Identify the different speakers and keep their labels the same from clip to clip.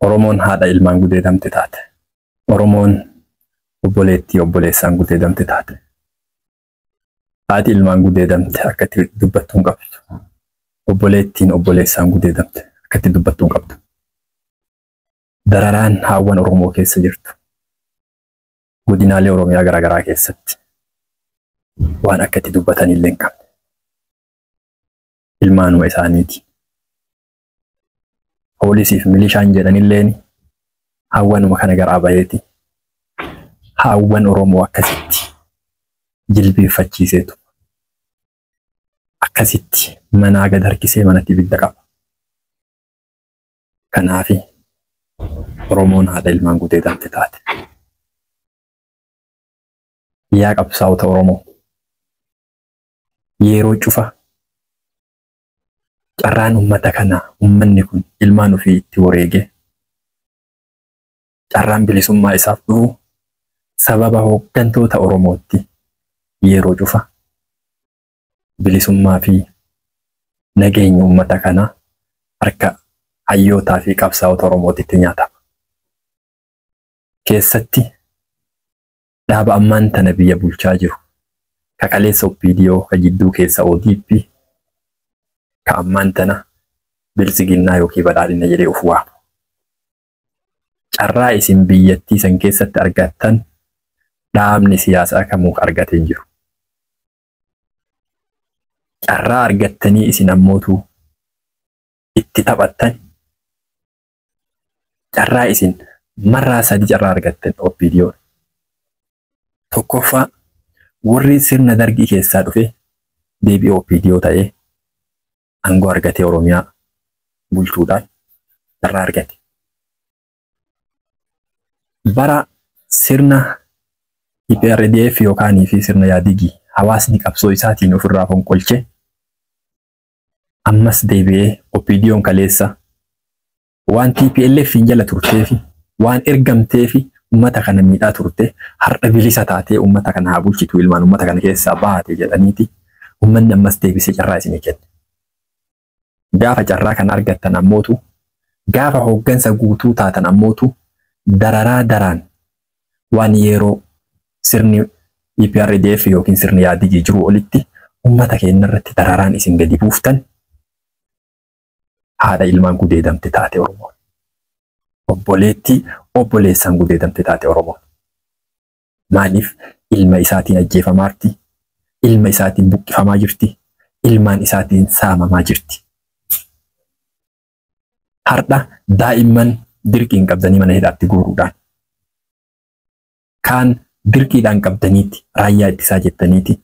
Speaker 1: Oromoon haadha ilmaan gudeedamte taate. Oromoon obboleettii obboleessaan gudeedamte taate. Haati ilmaan gudeedamte akka itti dubbattu hin qabdu. Obboleettiin obboleessaan gudeedamte akka itti dubbattu hin qabdu. Dararaan haawwan Oromoo keessa jirtu godinaalee Oromiyaa garaagaraa keessatti waan akka itti dubbatan illee hin qabne. Ilmaanuma isaaniiti. Poolisiif milishaan jedhanilleen haawwanuma kana garaa baheeti. Haawwan Oromoo akkasitti jilbeeffachiiseetu akkasitti manaa gad harkisee manatti ibidda qaba. Kanaafi Oromoon haadha ilmaan gudeedamte taate. Yaa qabsaa'ota Oromoo, yeroo cufa carraan uummata kanaa, uummanni kun ilmaan ofii itti wareegee carraan bilisummaa isaaf dhufu sababa hooggantoota Oromootti yeroo cufa bilisummaa fi nageenya uummata kanaa harka hayyootaa fi qabsaa'ota Oromootitti nyaatama. Keessatti dhaaba ammaan tana biyya bulchaa jiru ka kaleessa OPDO, ka jidduu keessa ODP, ka ammaan tana biltsiginnaa yookiin badhaadhina jedhee of waamu. Carraa isin biyyattii san keessatti argattan dhaabni siyaasaa kamuu argatee hin jiru. Carraa argattanii isin ammootu itti taphattan, carraa isin marraa sadii carraa argattan OPDO. Tokkoffaa, warri sirna dargii keessaa dhufe deebii OPDO ta'ee aangoo argatee Oromiyaa bulchuudhaan carraa argate. Bara sirna EPRDF yookaan fi sirna Yaadigii hawaasni qabsoo isaatiin ofirraa fonqolche, ammas deebi'ee OPDO'n kaleessa waan TPLF hin jala turtee fi waan ergamtee fi uummata kana miidhaa turte har'a bilisa taatee uummata kana haa bulchitu, ilmaan uummata kana keessaa baate jedhaniiti uummanni ammas deebisee carraa isinii kenne. Gaafa carraa kana argattan ammootu, gaafa hooggansa guutuu taatan ammootu, dararaa daraan waan yeroo sirni EPRDF yookiin sirni Yaadigii jiru olitti uummata keenya irratti dararaan isin gadi buuftan, haadha ilmaan gudeedamte taate Oromoon. Obboleettii obboleessaan gudeedamte taate Oromoon. Maaliif ilma isaatiin ajjeefamaarti? Ilma isaatiin buqqifamaa jirti. Ilmaan isaatiin saamamaa jirti. Har'a daa'imman dirqiin qabdanii mana hidhaatti guuruudhaan, kaan dirqiidhaan qabdaniiti raayyaa ittisaa jettaniiti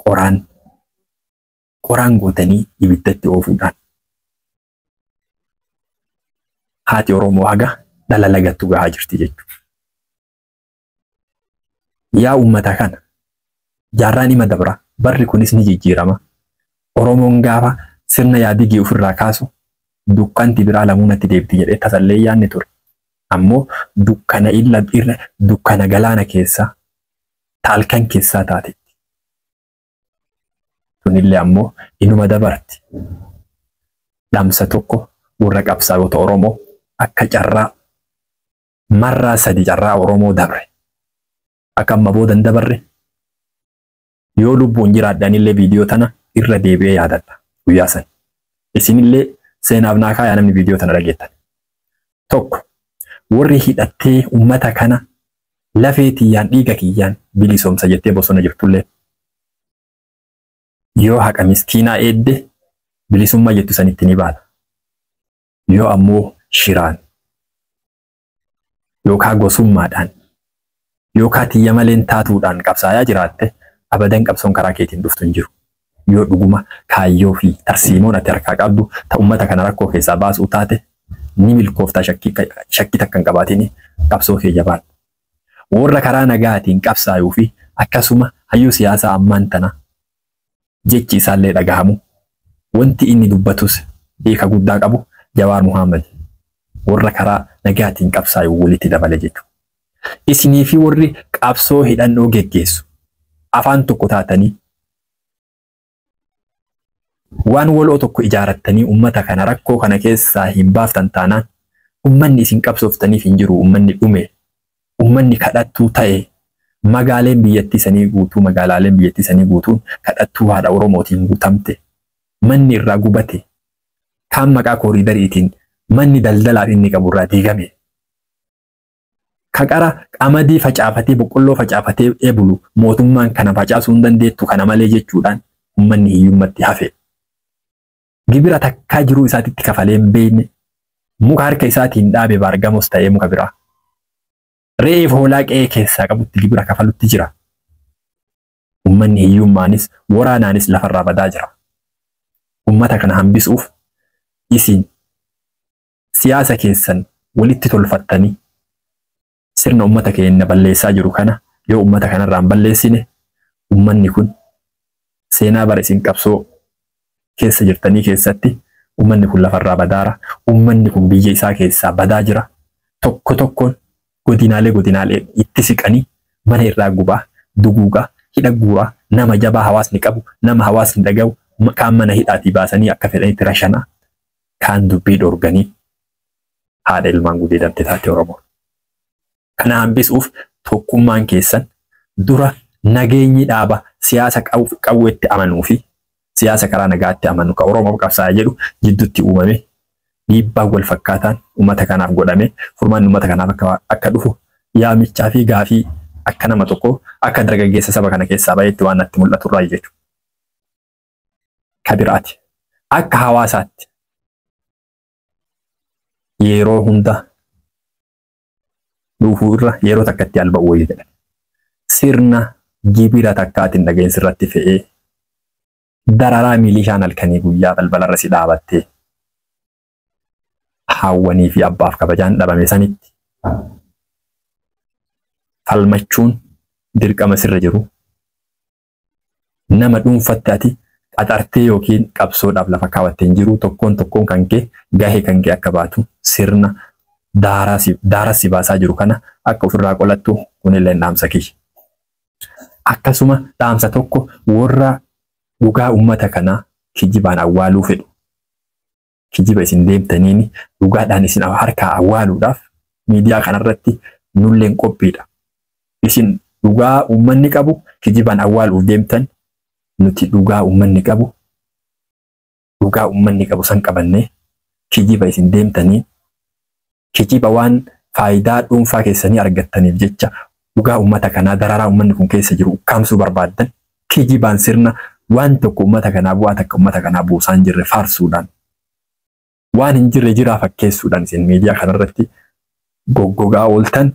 Speaker 1: qoraan qoraan gootanii ibiddatti oofuudhaan haati Oromoo haga dhala lagattu gahaa jirti jechuudha. Yaa uummata kana, jaarraan ima dabra, barri kunis ni jijjiirama. Oromoon gaafa sirna Yaadigii ofirraa kaasu dukkanti biraa lamuunatti deebiti jedhee tasallee yaadne ture. Ammoo dukkana illa irra dukkana galaana keessaa taalkan keessaa taatetti. Tunillee ammoo inuma dabarti. Dhamsa tokko warra qabsaa'ota Oromoo, akka carraa marraa sadi carraa Oromoo dabre. Akka amma booda hin dabarre, yoo lubbuun jiraadhanillee viidiyoo tana irra deebi'ee yaadadha guyyaa san. Isinillee seenaaf naa kaayaa, namni viidiyoo tana dhageettan. Tokko, warri hidhattee uummata kana lafee tiyyaan dhiiga kiyyaan bilisoomsa jettee bosona jirtullee, yoo haqa miskiinaa eedde bilisummaa jettu sanitti ni baata. Yoo ammoo shiraan yookaan gosummaadhaan yookaan tiyya maleen taatuudhaan qabsaayaa jiraatte, abadan qabsoon karaa keetiin dhuftu hin jiru. Yoo dhuguma kaayyoo fi tarsiimoon ati harkaa qabdu ta uummata kana rakkoo keessaa baasuu taate, ni milkooftaa, shakkii takka hin qabaatin, qabsoo kee jabaadhu. Warra karaa nagaatiin qabsaayuu fi akkasuma hayyuu siyaasaa ammaan tana jechi isaallee dhagahamu, wanti inni dubbatus hiika guddaa qabu, Jawaar Muhammad, warra karaa nagaatiin qabsaayuu walitti dabale jechuudha. Isinii fi warri qabsoo hidhannoo geggeessu afaan tokko taatanii waan waloo tokko ijaarattanii uummata kana rakkoo kana keessaa hin baaftan taanaan, Ummanni isin qabsooftaniif hin jiru, ummanni dhume, ummanni kadhattuu ta'e, magaaleen biyyattii sanii guutuu, magaalaaleen biyyattii sanii guutuun kadhattuu haadha Oromootiin guutamte, manni irraa gubate, kaan maqaa kooriidariitiin manni daldalaaf inni qabu irraa diigame. Kaqara qamadii facaafatee boqqolloo facaafatee ebulu mootummaan kana facaasuu hin dandeettu kana malee jechuudhaan ummanni hiyyummatti hafe. Gibira takkaa jiruu isaatitti kafalee hin beekne muka harka isaatiin dhaabe baargamos ta'ee muka biraa. Re'eef hoolaa qe'ee keessaa qabutti gibira kafalutti jira. Ummanni hiyyummaanis waraanaanis lafarraa badaa jira. Ummata kana hambisuuf isin siyaasa keessan walitti tolfattanii sirna ummata keenya balleessaa jiru kana yoo ummata kanarraa hin balleessine ummanni kun seenaa bara isin qabsoo keessa jirtanii keessatti ummanni kun lafarraa badaara. Ummanni kun biyya isaa keessaa badaa jira. Tokko tokkoon godinaalee itti siqanii mana irraa gubaa, duguugaa, hidha guuraa, nama jabaa hawaasni qabu, nama hawaasni dhaga'u, kaan mana hidhaatii baasanii akka fedhanitti rashanaa, kaan dubbii dhorganii haadha ilmaan gudeedamte taate Oromoo. Kana hambisuuf tokkummaan keessan dura nageenyi dhaaba siyaasa qawweetti amanuu fi siyaasa karaa nagaatti amanu ka Oromoof qabsaa'aa jedhu jidduutti uumame dhiibbaan wal fakkaataan uummata kanaaf godhame furmaanni uummata kanaaf akka dhufu yaamichaa fi gaafii akka nama tokko akka dargaggeessa saba kana keessaa baheetti waan natti mul'atu irraa jechuudha. Ka biraati akka hawaasaatti yeroo hunda dhuufuu irra yeroo takkatti alba'u wayii jedhan. Sirna gibira takkaatiin dhageensi irratti fe'ee dararaa milishaan halkanii guyyaa balbalarra si dhaabattee haawwanii fi abbaaf kabajaan dhabame sanitti falmachuun dirqama sirra jiru. Nama dhuunfatte ati qaxartee yookiin qabsoodhaaf lafa kaawwattee hin jiru tokkoon tokkoon kan kee gahee kan kee akka baatu sirna daara si baasaa jiru kana akka ofirraa qolattu kunillee dhaamsa kiyya. Akkasuma dhaamsa tokko warra dhugaa uummata kanaa kijibaan awwaaluu fedhu. Kijiba isin deemtaniin dhugaadhaan isin harkaa awwaaluudhaaf miidiyaa kanarratti nulleen qophiidha. Isin dhugaa uummanni qabu kijibaan awwaaluuf deemtan nuti dhugaa uummanni qabu san qabannee kijiba isin deemtaniin kijiba waan faayidaa dhuunfaa keessanii argattaniif jecha dhugaa uummata kanaa dararaa uummanni kun keessa jiru ukkaamsuu barbaaddan kijibaan sirna waan tokko uummata kanaa bu'aa takka uummata kanaa buusaa hin jirre faarsuudhaan waan hin jirre jiraa fakkeessuudhaan isin miidiyaa kanarratti goggogaa ooltan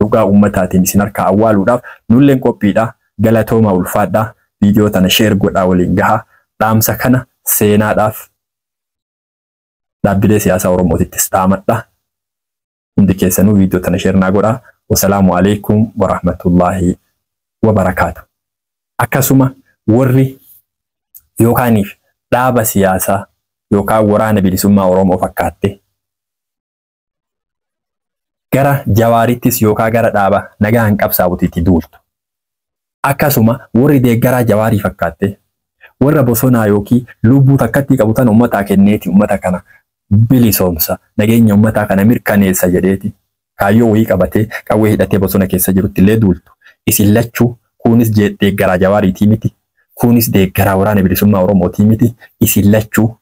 Speaker 1: dhugaa uummataatiin isin harkaa awwaaluudhaaf nulleen qophiidha. Galatoomaa ulfaadhaa. Viidiyoo tana sheer godhaa waliin gahaa. Dhaamsa kana seenaadhaaf dhaabbilee siyaasaa Oromootittis dhaamadha. Hundi keessanuu viidiyoo tana sheer naa godhaa. Wasalaamu alaikum warahmatullaahi wabarakaatu. Akkasuma warri yookaaniif dhaaba siyaasaa yookaan waraana bilisummaa Oromoo fakkaatte gara Jawaarittis yookaan gara dhaaba nagaan qabsaa'utiitti duultu. Akkasuma warri deeggaraa Jawaarii fakkaatte warra bosonaa yookiin lubbuu takkatti qabu tan uummataa kenneeti uummata kana bilisoomsa nageenya uummataa kana mirkaneessa jedheeti kaayyoo wayii qabatee qawwee hidhatee bosona keessa jirutti illee duultu. Isin lachuu kunis deeggaraa Jawaariitii miti, kunis deeggaraa waraana bilisummaa Oromootii miti. Isin lachuu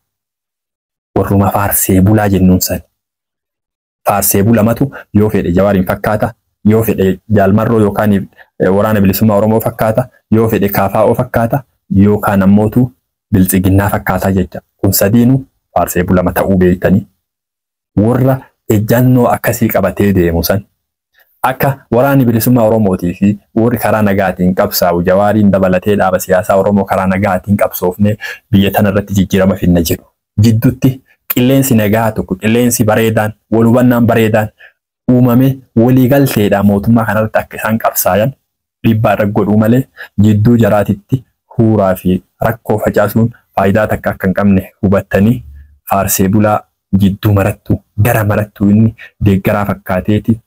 Speaker 1: warruma faarsee bulaa jennuun sani. Faarsee bulamatu yoo fedhe Jawaariin fakkaata, yoo fedhe Jaalmarroo yookaan waraana bilisummaa Oromoo fakkaata, yoo fedhe KFO fakkaata, yookaan ammootu biltsiginnaa fakkaataa jecha. Kun sadiinuu faarsee bulama ta'uu beektanii warra ejjannoo akkasii qabatee deemu san akka waraanni bilisummaa Oromootii fi warri karaa nagaatiin qabsaa'u Jawaariin dabalatee dhaaba siyaasaa Oromoo karaa nagaatiin qabsoofnee biyya tanarratti jijjiirama finna jedhu. Jidduutti qilleensi nagaa tokko, qilleensi bareedaan, wal hubannaan bareedaan uumame waliigalteedha mootummaa kanarratti akka isaan qabsaayan dhiibbaa irra godhuu malee jidduu jaraatitti huuraa fi rakkoo facaasuun faayidaa takka akka hin qabne hubattanii faarsee bulaa jidduu marattu gara marattu inni deeggaraa fakkaateeti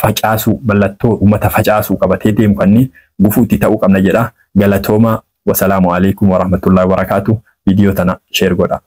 Speaker 1: facaasuu mallattoo uummata facaasuu qabatee deemu kanneen gufuutti ta'uu qabna jedha. Galatoomaa. Wasalaamu alaikum warahmatullahi wabarakaatu. Viidiyoo tana sheer godha.